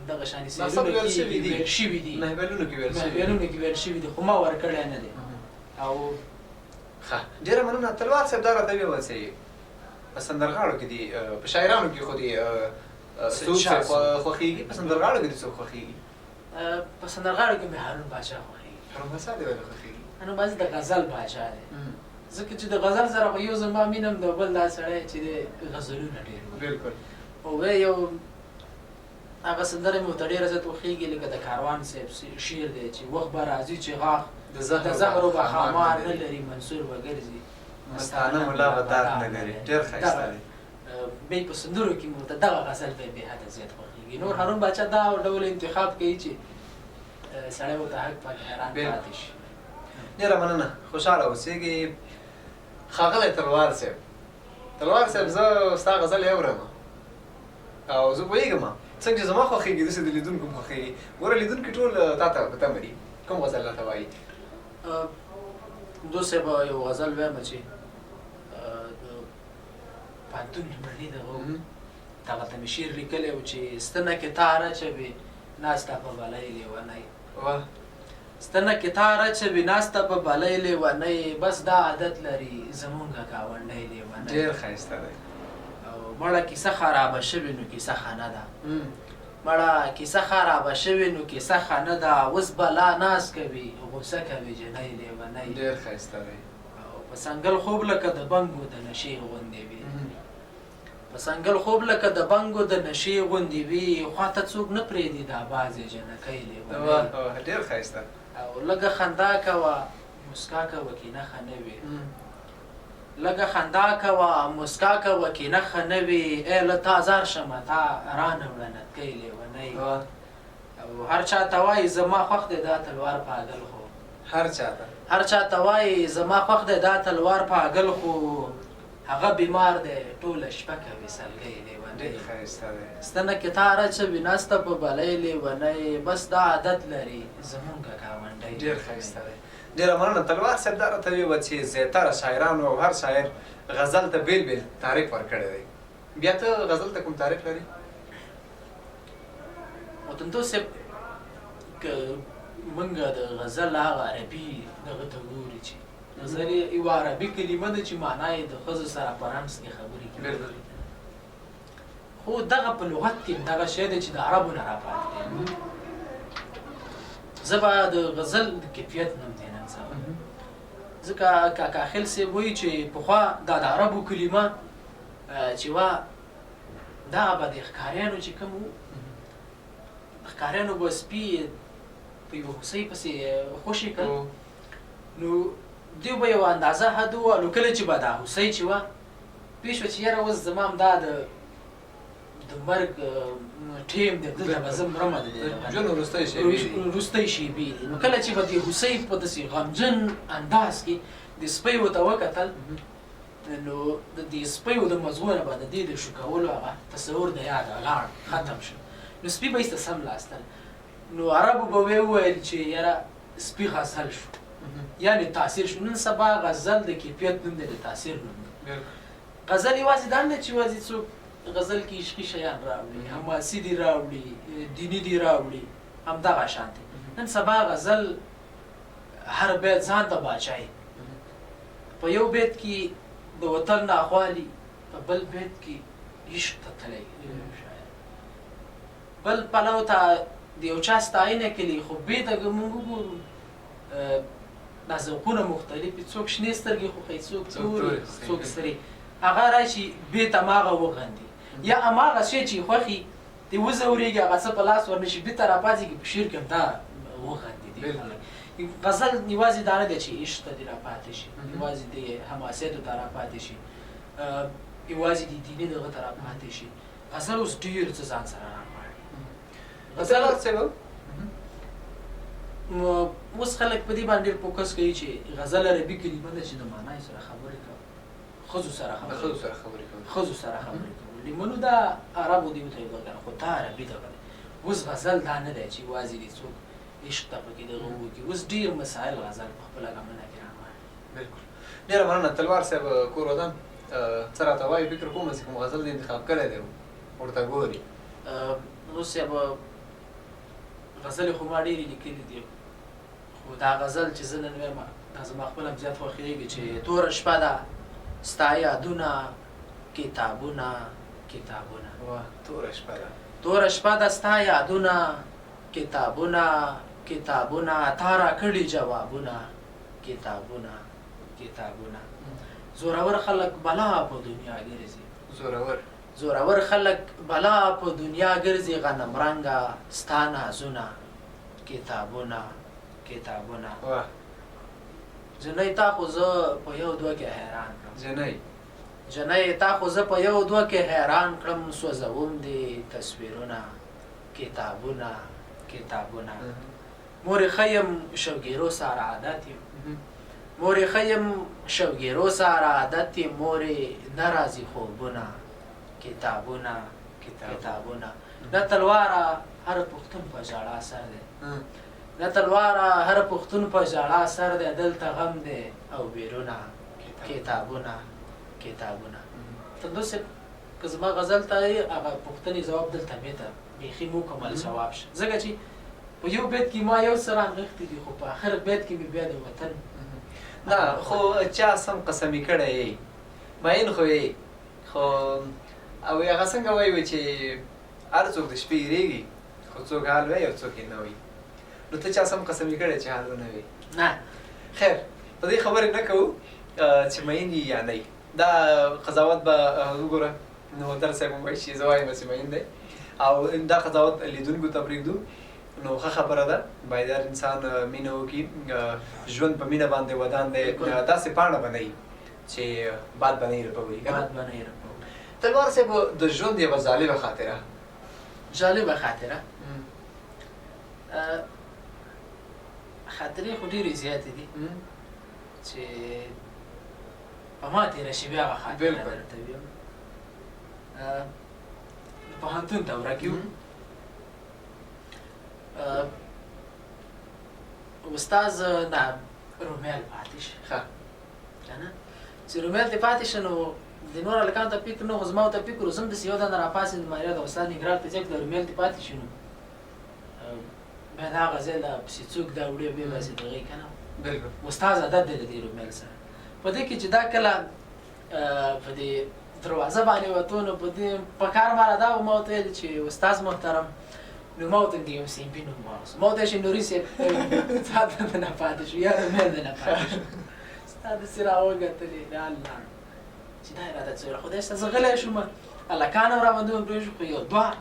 دغه شانې سیلونه ویل شوي دي، محفلونو کې ویل شوي دي، خو ما ورکړی نه دی. او ښه، ډېره مننه تلوار صاحب. دا راته ووایه چې په سندرغاړو کې دي، په شاعرانو کې خو دې څوک خوښېږي، په سندرغاړو کې دې څوک خوښېږي؟ په سندرغاړو کې مې هارون باچا خوښېږي. هارون باچا دې ولې خوښېږي؟ هارون باچا د غزل باچا دی، ځکه چې د غزل سره خو یو زما مینه هم د بل دا سړی چې دی غزلونه ډېر وایي. بالکل. او یو هغه سندره مې ورته ډېره زیات خوښېږي، لکه د کاروان صاحب شعر دی چې وخت به راځي چې غاښ د زهرو به ښامار نه لري، منصور به ګرځي مستانه ملا به دار نه لري. ډېر ښایسته دی. بې په سندرو کې مې ورته دغه غزل به بې حده زیات خوښېږي. نور هارون باچا دا ډول انتخاب کوي چې سړی ورته حق پکې حیران پاتې شي. ډېره مننه، خوشحاله اوسېږئ. ښاغلی تلوار صاحب، تلوار صاحب زه ستا غزل اورم او زه پوهېږم څنګه چې زما خوښېږي داسې د لیدونکو هم خوښېږي. ګوره لیدونکي ټول تا ته په تمه دي، کوم غزل راته وایي؟ دوست صاحب یو غزل وایم چې د پوهنتون لومړني دغه دغلته مې شعر لیکلی و چې ستنه کې تار اچوي ناسته په بلۍ لیونی، ستنه کې تار اچوي ناسته په بلۍ لیونی، بس دا عادت لري زمونږ ګاونډی لیونی. ډېر ښایسته دی. او مړه کیسه خرابه شوې نو کیسه ښه نه ده، مړه کیسه خرابه شوې نو کیسه ښه نه ده، اوس بلا ناز کوي غوسه کوي جنۍ لیونی. ډېر ښایسته دی. او په څنګل خوب لکه د بنګو د نشې غوندې وي، په څنګل خوب لکه د بنګو د نشې غوندې وي، خواته څوک نه پرېږدي دا بازې جنکۍ لیونی. ډېر ښایسته. او لږه خندا کوه مسکا کوه کینه ښه نه وي، لږه خندا کوه مسکا کوه کینه ښه نه وي، ای له تا ځار شمه تا رانه وړه نتکۍ لیونی. او هر چا ته وایي زما خوښ دی دا تلوار پاګل خو، هر چا ته هر چا ته وایي زما خوښ دی دا تلوار پاګل خو، هغه بیمار دی ټوله شپه کوي سلګۍ لیونی. ډېر ښایسته دی. ستنه کې تار اچوي ناسته په بلۍ لیونی، بس دا عادت لري زمونږ ګاونډی. ډېر ښایسته دی. ډېره مننه تلوار صاحب. دا راته ووایه چې زیاتره شاعرانو او هر شاعر غزل ته بېل بېل تعریف ورکړی دی، بیا ته غزل ته کوم تعریف لرې؟ وطندوست صاحب که موږ د غزل هغه عربي دغه ته ګوري چې غزل یوه عربي کلمه ده چې معنا یې د ښځو سره په رمز کې خبرې کوي، خو دغه په لغت کې دغه شی دی چې د عربو نه راپاتې دی. زه به د غزل د کیفیت نوم دی نن سبا، ځکه کاکاخیل صاحب وایي چې پخوا دا د عربو کلمه چې وه دا به د ښکاریانو چې کوم وو، ښکاریانو به سپي په یوه هوسۍ پسې خوشې کړ، نو دوی به یوه اندازه حد ووهلو، کله چې به دا هوسۍ چې وه پوه شوه چې یاره اوس زما همدا د مرګ ټیم دی، دلته به زه مرمه، د ژوند وروستۍ شېبې دي. نو کله چې به دې هوسۍ په داسې غمجن انداز کې د سپیو ته وکتل، نو د دې سپیو د مزغو نه به د دې د شوکولو هغه تصور د یاده لاړ، ختم شو. نو سپي به ایسته سم لاستل. نو عربو به ویل چې یاره سپي غزل شو، یعنې تاثیر شو. نن سبا غزل د کیفیت نوم دی، د تاثیر نوم دی. غزل یوازې دا نه چې یوازې څوک غزل کې عشقي شیان راوړي، حماسي دي راوړي، دیني دي راوړي، همدغه شان دی. نن سبا غزل هر بیت ځان ته باچایي. په یو بیت کې د وطن ناخوالي، په بل بیت کې عشق ته تللی شاعر، بل پلو ته د یو چا ستاینه کوي. خو بیته که موږ وګورو دا ذوقونه مختلف دي، څوک شنې سترګې خوښوي، څوک تورې، څوک سرې. هغه راشي بیت هماغه وغندي، یا هماغه شی چې خوښي دې وځورېږي، هغه څه په لاس ورنه شي، بیرته راپاڅېږي، په شعر کې هم دا وغندي. دي غزل یوازې دا نه دی چې عشق ته دې راپاتې شي، یوازې دې حماسیتو ته راپاتې شي، یوازې دې دیني دغه ته راپاتې شي. غزل اوس ډېر څه ځان سره رانغاړي. غزل څه اوس خلک په دې باندې ډېر فوکس کوي چې غزل عربي کلمه ده چې د معنا یې سره خبرې کوي، ښځو سره خبرې کوي، ښځو سره خبرې کوي. منو دا عربو دی ته یو کنه، خو دا عربي دغه دی. اوس غزل دا نه دی چې یوازې دې څوک عشق ته پکې دغه وکړي، اوس ډېر مسایل غزل په خپله لمنه کې رانغاړي. بالکل، ډېره مننه تلوار صاحب. کور ودان، څه راته وایي؟ فکر کوم چې کوم غزل دې انتخاب کړی دی ورته ګوري. اوس صاحب غزلې خو ما ډېرې لیکلې دي، خو دا غزل چې زه نن وایم دا زما خپل هم زیات خوښېږي چې توره شپه ده ستا یادونه کتابونه کتابونه. واه، توره شپه ده، توره شپه ده ستا یادونه کتابونه کتابونه، تا راکړي جوابونه کتابونه کتابونه. زورور خلک بلا په دنیا ګرځي، زورور خلک بلا په دنیا ګرځي، غنم رنګه ستا نازونه کتابونه کتابونه. جنۍ تا خو زه په یو دوه کې حیران کړم، جنۍ تا خو زه په یو دوه کې حیران کړم، سوځوم دې تصویرونه کتابونه کتابونه. مورې ښه یم شوګیرو سره عادت یم، مورې ښه یم شوګیرو سره عادت یم، مورې نه راځي خوبونه کتابونه کتابونه. نه تلواره هر پښتون په ژړا سر دی، نه تلواره هر پښتون په ژړا سر دی، دلته غم دی او بیرونه کتابونه کتابونه. تندوس صاحب که زما غزل ته هغه پوښتنې ځواب دلته مې ته بیخي مکمل ځواب شه، ځکه چې په یو بیت کې ما یو څه رانغښتي دي، خو په آخر بیت کې مې بیا د وطن نه. خو چا سم قسمي کړی یې، مین خو یې، خو او هغه څنګه وایي چې هر څوک د شپې وېرېږي، خو څوک حال وایي او څوک یې نه وایي. نو ته چا سم قسمي کړی چې حال ونه وایي؟ نه. خیر، په دې خبرې نه کوو چې مین یې یا نه، دا قضاوت به وګوره. نو تر صاحب هم وایي چې زه وایم چې مین دی، او دا قضاوت لیدونکو ته پرېږدو. نو ښه خبره ده، باید هر انسان مینه وکړي، ژوند په مینه باندې ودان دی، داسې پاڼه به نه وي چې باد به نه یې رپوي، باد به نه یې رپوي. تلوار صاحب د ژوند یوه جالبه خاطره. جالبه خاطره؟ خاطرې خو ډېرې زیاتې دي چې په ما تېره شي، بیا هغه خاطره درته ویم. د پوهنتون دوره کې وو، استاد نه رومیال پاتې شي، ښه که نه چې رومیال ته پاتې شه، نو د نور هلکانو ته فکر نه، خو زما ورته فکر و. زه هم داسې یو دانه راپاڅېدم، ما یاد استاد ننګرهار ته ځکه د رومیال ته پاتې شي، نو بیا د هغه ځای له پسې څوک دا وړي بیا باسي د هغې که نه. بالکل. استاد عادت دی له دې رومیل سره. په دې کې چې دا کله په دې دروازه باندې وتو، نو په دې په کار ما را دا و، ما ورته ویل چې استاد محترم، نو ما ورته د یو صنفي نوم واخیست، ما ورته چې نوري صاحب ستا د نه پاتې شو یا رومیل د نه پاتې شو. استاد داسې را وکتلې، دا لاړ چې دا یې راته څه ویل. خدای شته زه غلی شوم، هلکان هم راباندې پرې شو، خو یو دوه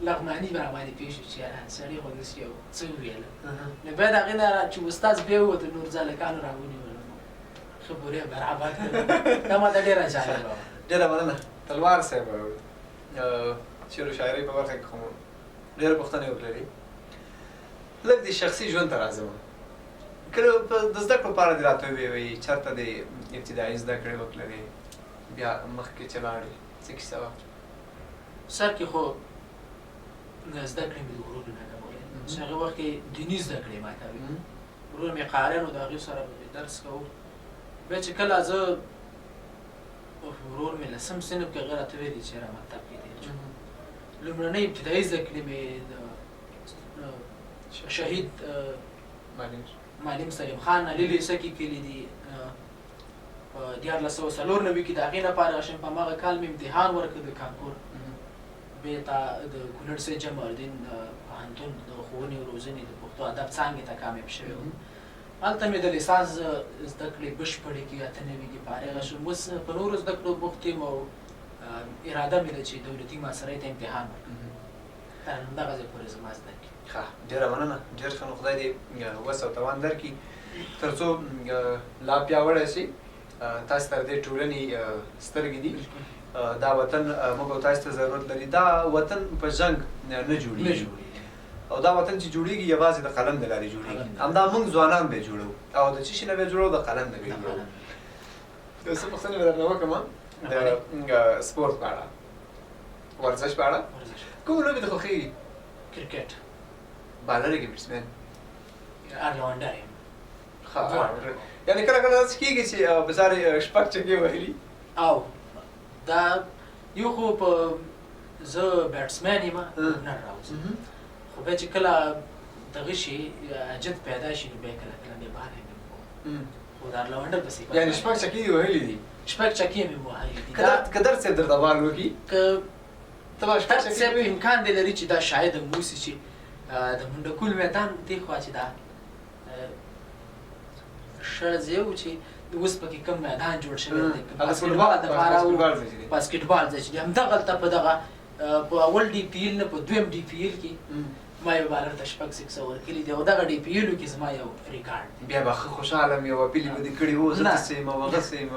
لغمانی به راباندې پېښ شو چې یاره سړي خو داسې یو څه وویل. نو بیا د هغې نه چې استاد بیا ووت، نور ځه هلکانو راونیولم، ښه پورې برابر کړم. دا ماته ډېره جالبه وه. ډېره مننه تلوار صاحب. شعر و شاعرۍ په برخه کې خو مو ډېره پوښتنې وکړلې، لږ د شخصي ژوند ته راځم. کله د زده کړو په اړه دې راته ووایي، چېرته دې ابتدایي زده کړې وکړلې، بیا مخکې چې لاړې څه کیسه وه؟ سر کې خو زده کړې مې د ورونو نه کولې، چې هغه وخت کې دیني زده کړې ما کوي، ورور مې قاریان و، د هغې سره به مې درس کوو. بیا چې کله زه ورور مې لسم صنف کې هغه راته ویلي چې یاره مکتب کې دی، لومړنۍ ابتدایي زده کړې مې د شهید معلم سلیم خان علي لیسه کې کړي دي په 1394 کې. د هغې نه فارغ شوم، په هماغه کال مې امتحان ورکړ د کانکور، بېرته د کونړ سید جمال الدین پوهنتون د ښوونې او روزنې د پښتو ادب څانګې ته کامیاب شوی وم. هلته مې د لیسانس زده کړې بشپړې کړې، 98 کې فارغه شوم. اوس په نورو زده کړو بوخت یم او اراده مې ده چې دولتي ماسټرۍ ته امتحان ورکړم. تر همدغه ځای پورې زما زده کړې. ښه، ډېره مننه، ډېر ښه. نو خدای دې وس او توان درکړي تر څو لا پیاوړی شي. تاسې تر دې ټولنې سترګې دي، دا وطن موږ او تاسې ته ضرورت لري. دا وطن په جنګ نه جوړېږي، او دا وطن چې جوړېږي یوازې د قلم د لارې جوړېږي. همدا موږ ځوانان به یې جوړوو، او د څه شي نه به یې جوړوو؟ د قلم نه به یې جوړوو. یو څه پوښتنې به درنه وکړم د سپورت په اړه، ورزش په اړه. کوم لوبې دې خوښېږي؟ کرکټ. بالر یې که بیټسمن؟ ارلونډر یم. ښه، یعنې کله کله داسې کېږي چې بچارې شپږ چکې وهلي؟ او دا یو خو په زه بیټسمن یم، اوپنر راوځم، خو بیا چې کله دغه شي حاجت پیدا شي نو بیا کله کله بیا بالر هم کوم، خو د ارلونډر په صفت. یعنې شپږ چکې دې وهلي دي؟ شپږ چکې مې وهلي دي. که درد صاحب درته بال وکړي؟ که ته به شپږ چکې صاحب امکان دی لري چې دا شاید هم اوسي چې د منډکول میدان دې خوا چې دا شړ ځای و چې اوس پکې کوم میدان جوړ شوی دی، باسکټبال دپاره و، باسکټبال ځای چې دی همدغلته په دغه په اول ډي پي ایل نه په دویم ډي پي ایل کې ما یو بالر ته شپږ سکسه ورکړي دي، او دغه ډي پي ایلو کې زما یو ریکارډ دی. بیا به ښه خوشحاله یم، یو اپیلې به دې کړي وو، زه داسې یم او هغسې یم.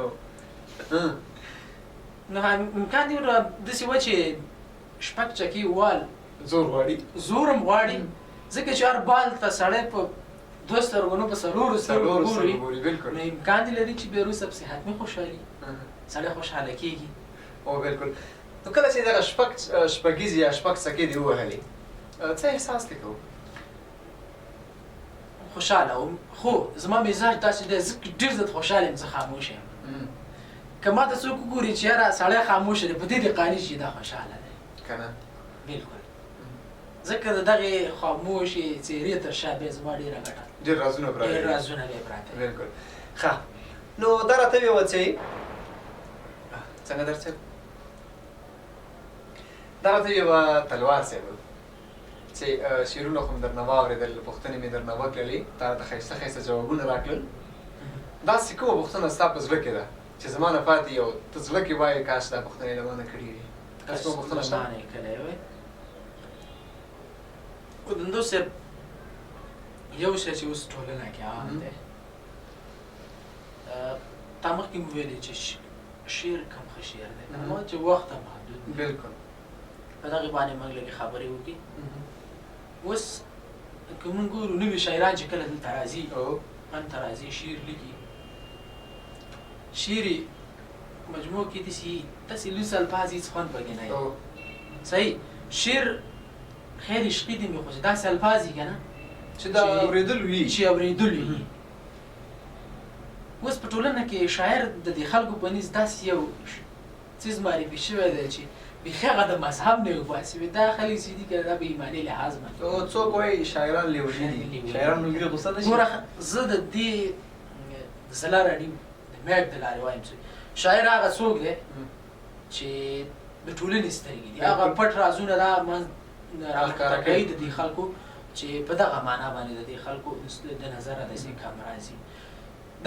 نو امکان دی داسې وه چې شپږ چکې وال زور غواړي، زور هم غواړي، ځکه چې هر بال ته سړی په دوه سترګو نه په څلورو سترګو ګوري، نو امکان دی لري چې بیا وروسته پسې حتمي خوشحالي، سړی خوشحاله کېږي. او بالکل. نو کله چې دغه شپږ شپږیزې یا شپږ څکې دې ووهلې، څه احساس دې کوو؟ خوشحاله وم، خو زما مزاج داسې دی، زه ډېر زیات خوشحاله یم، زه خاموش یم. که ما ته څوک وګوري چې یاره سړی خاموشه دی، په دې دې قانع شي دا خوشحاله دی که نه؟ بالکل، ځکه د دغې خاموشې څېرې تر شا بیا زما ډېره ګټه، ډېر رازونه پراته، ډېر رازونه بیا پراته. بالکل. ښه، نو دا راته ویې چې څنګه درڅه دا راته ویې تلوار صاحب چې شعرونه خو مې درنه واورېدل، پوښتنې مې درنه وکړلې، تا راته ښایسته ښایسته جوابونه راکړل. داسې کومه پوښتنه ستا په زړه کې ده چې زما نه پاتې یو ته زړه کې وایې کاش دا پوښتنه یې له ما نه کړې وي؟ داسې کومه پوښتنه شته؟ ما نه کړې وي. وطندوست صاحب، یو شی چې اوس ټولنه کې عام دی، تا مخکې مو ویلي چې شعر کم ښه شعر دی، ما چې وخت هم محدود دی. بالکل. په دغې باندې موږ لږې خبرې وکړي. اوس که موږ ګورو نوي شاعران چې کله دلته راځي، فن ته راځي، شعر لیکي، شعر یې مجموع کې داسې لوڅ الفاظ هېڅ خوند پکې نه وي. صحیح، شعر خیر عشقي دي مې، خو چې داسې الفاظ یې که نه چې دا اورېدل وي، چې اورېدل وي. اوس په ټولنه کې شاعر د دې خلکو په نزد داسې یو څیز معرفي شوی دی چې بیخي هغه د مذهب نه وباسي، وي دا خلک چې دي که دا به ایماني لحاظ باندې. او څوک وایي شاعران لیوني دي، شاعران ملګري غوسه نه شي. ګوره زه د دې ځلا راډیو د میک د لارې وایم چې شاعر هغه څوک دی چې د ټولنې سترګې دي، هغه پټ رازونه دا منځ راښکاره کوي د دې خلکو چې په دغه معنا باندې د دې خلکو د نظره داسې کم راځي.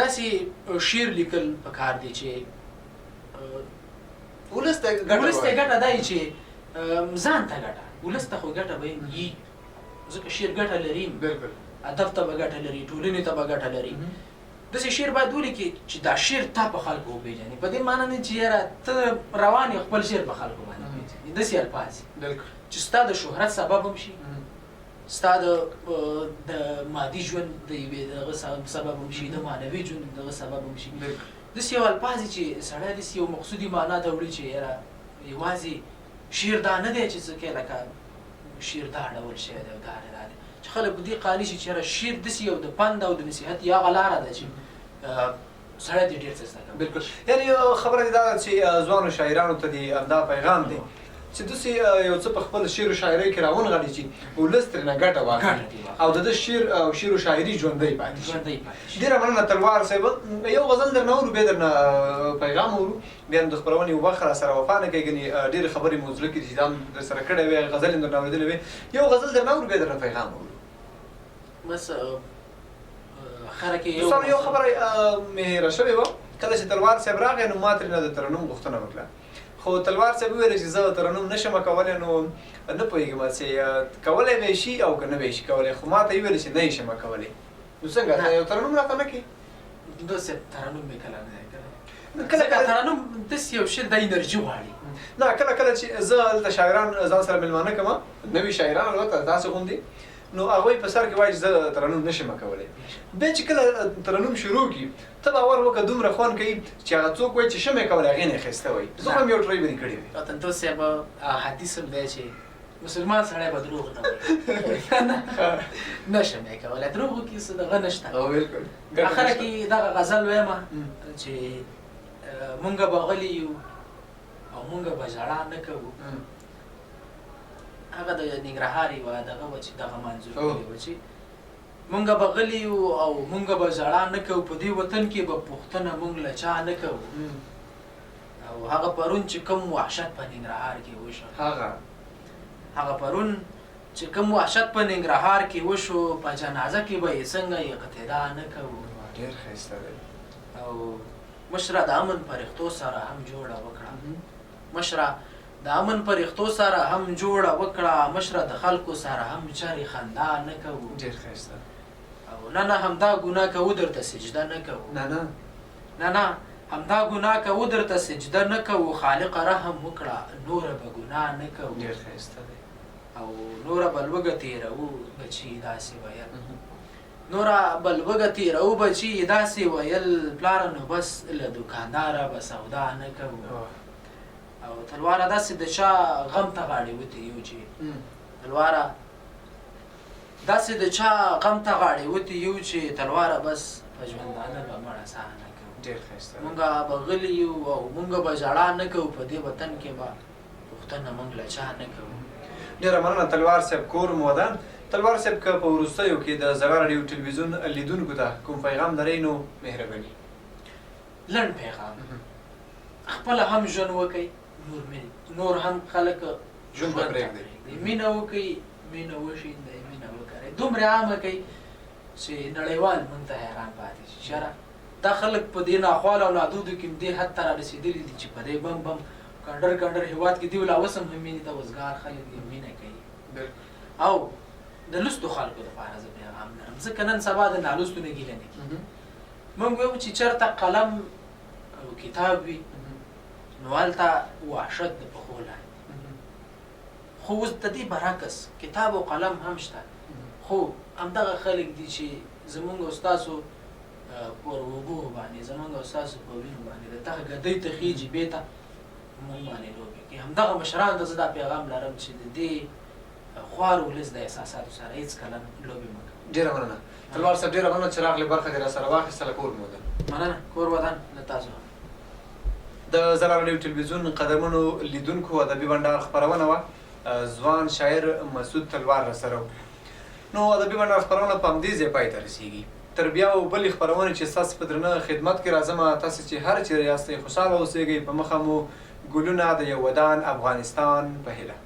داسې شعر لیکل پکار دی چې ولس ته ګټه، ولس ته ګټه دی چې ځان ته ګټه، ولس ته خو ګټه به یي، ځکه شعر ګټه لري، بالکل ادب ته به ګټه لري، ټولنې ته به ګټه لري. داسې شعر باید ولیکې چې دا شعر تا په خلکو وپېژني، په دې معنی نه چې یاره ته روان یې خپل شعر په خلکو باندې پېژني، داسې الفاظ بالکل چې ستا د شهرت سبب هم شي، ستا د مادي ژوند د یوې دغه سبب هم شي، د معنوي ژوند دغه سبب هم شي. داسې یو الفاظ چې سړی داسې یو مقصودي معنا ته وړي چې یاره یوازې شعر دا نه دی چې څه کوې، لکه شعر دا ډول شی دی او دا دی دا دی، چې خلک په دې قانع شي چې یاره شعر داسې یو د پند او د نصیحت یا هغه لاره ده چې سړی دې ډېر څه زده کوي. بالکل، یعنې خبره دې دا ده چې ځوانو شاعرانو ته دې همدا پیغام دی چې داسې یو څه په خپل شعر و شاعرۍ کې راونغاړي چې ولس ترېنه ګټه واخلي او د ده شعر او شعر و شاعري ژوندۍ پاتې شي. ډېره مننه تلوار صاحب. یو غزل درنه اورو، بیا درنه پیغام اورو، بیا نو د خپرونې وخت را سره وفا نه کوي، ګنې ډېرې خبرې مو زړه کې دي چې دا هم در سره کړی وی، غزل هم درنه اورېدلی وی. یو غزل درنه اورو، بیا درنه پیغام اورو. بس خره کې یو خبره مې هېره شوې وه، کله چې تلوار صاحب راغی نو ما ترېنه د ترنم غوښتنه وکړه، خو تلوار صاحب وویل چې زه ترنم نه شم کولی، نو نه پوهېږم چې کولی به یې شي او که نه به یې شي کولی، خو ما ته یې وویل چې نه یې شم کولی. نو څنګه ته یو ترنم راته نه کوې؟ داسې ترنم مې کله نه دی کړی. کله کله ترنم داسې یو شعر د انرژي غواړي. نه، کله کله چې زه هلته شاعران ځان سره مېلمانه کوم، نوي شاعران البته داسې غوندې، نو هغوی په سر کې وایي چې زه ترنم نه شم کولی، بیا چې کله ترنم شروع کړي ته باور وکړه دومره خوند کوي چې هغه څوک وایي چې شم یې کولی هغې نه یې ښایسته وایي. زه خو هم یو ټرای به دې کړې وي. وطندوست صاحب حدیث هم دی چې مسلمان سړی به دروغ نه وایي. نه شم یې کولی، دروغو کې څه دغه نشته. بالکل. اخره کې دغه غزل وایم چې مونږ به غلي یو او مونږ به ژړا نه کوو. هغه د ننګرهار یوه دغه وه چې دغه منظور کړې وه چې مونږ به غلي یو او مونږ به ژړا نه کوو، په دې وطن کې به پوښتنه مونږ له چا نه کوو. او هغه پرون چې کوم وحشت په ننګرهار کې وشو، هغه پرون چې کوم وحشت په ننګرهار کې وشو، په جنازه کې به یې څنګه اقتدا نه کوو. ډېر ښایسته دی. او مشره د امن پرښتو سره هم جوړه وکړه، مشره د امن پرښتو سره هم جوړه وکړه، مشره د خلکو سره هم چرې خندا نه کوو. ډېر ښایسته. او نه نه همدا ګناه کوو درته سجده نه کوو. نه نه نه نه همدا ګناه کوو درته سجده نه کوو، خالق رحم وکړه نوره به ګناه نه کوو. ډېر ښایسته دی. او نوره به لوږه تېروو بچي داسې ویل، نوره به لوږه تېروو بچي داسې ویل، پلاره نو بس له دوکانداره به سودا نه کوو. او تلواره داسې د چا غم ته غاړې وتې یو چې تلواره داسې د چا غم ته غاړې وتې یو چې تلواره بس په ژوندانه به مړه ساه نه کوو. ډېر ښایسته. مونږ به غلي یو او مونږ به ژړا نه کوو، په دې وطن کې به پوښتنه مونږ له چا نه کوو. ډېره مننه تلوار صاحب، کور مو ودان. تلوار صاحب که په وروستیو کې د ځلا راډیو ټلویزیون لیدونکو ته کوم پیغام لرئ نو مهرباني. لنډ پیغام، خپله هم ژوند وکړئ، نور هم خلک ژوند ته پرېږدئ، مینه وکړئ، مینه وشیندئ، مینه وکرئ، دومره عامه کړئ چې نړیوال مونږ ته حیران پاتې شي. چېرې دا خلک په دې ناخوالو او نادودو کې دې حد ته را رسېدلي دي چې په دې بم بم کنډر کنډر هېواد کې دوی لا اوس هم مینې ته وزګار خلک دي، مینه کوي. او د لوستو خلکو دپاره زه پیغام لرم، ځکه نن سبا د نالوستو نه ګیله نه کېږي. مونږ وایو چې چېرته قلم او کتاب وي نو هلته وحشت د پښو لاندې، خو اوس د دې برعکس کتاب او قلم هم شته، خو همدغه خلک دي چې زمونږ او ستاسو پر اوږو باندې، زمونږ او ستاسو په وینو باندې د دغه ګدۍ ته خېژي، بېرته مونږ باندې لوبې کوي. همدغه مشرانو ته زه دا پیغام لرم چې د دې خوار ولس د احساساتو سره هېڅکله لوبې مه کوئ. ډېره مننه تلوار صاحب، ډېره مننه چې راغلې، برخه دې راسره واخیستله. کور مو ودان. مننه، کور ودان له تاسو هم. د ځلا راډیو ټلویزیون قدرمنو لیدونکو، ادبي بنډار خپرونه وه، ځوان شاعر مسعود تلوار راسره و. نو ادبي بنډار خپرونه په همدې ځای پای ته رسیږي. تر بیا او بلې خپرونې چې ستاسو په درنه خدمت کې راځم، تاسې چې هر چېرې یاستئ خوشحاله اوسېږئ. په مخه مو ګلونه د یو ودان افغانستان په هیله.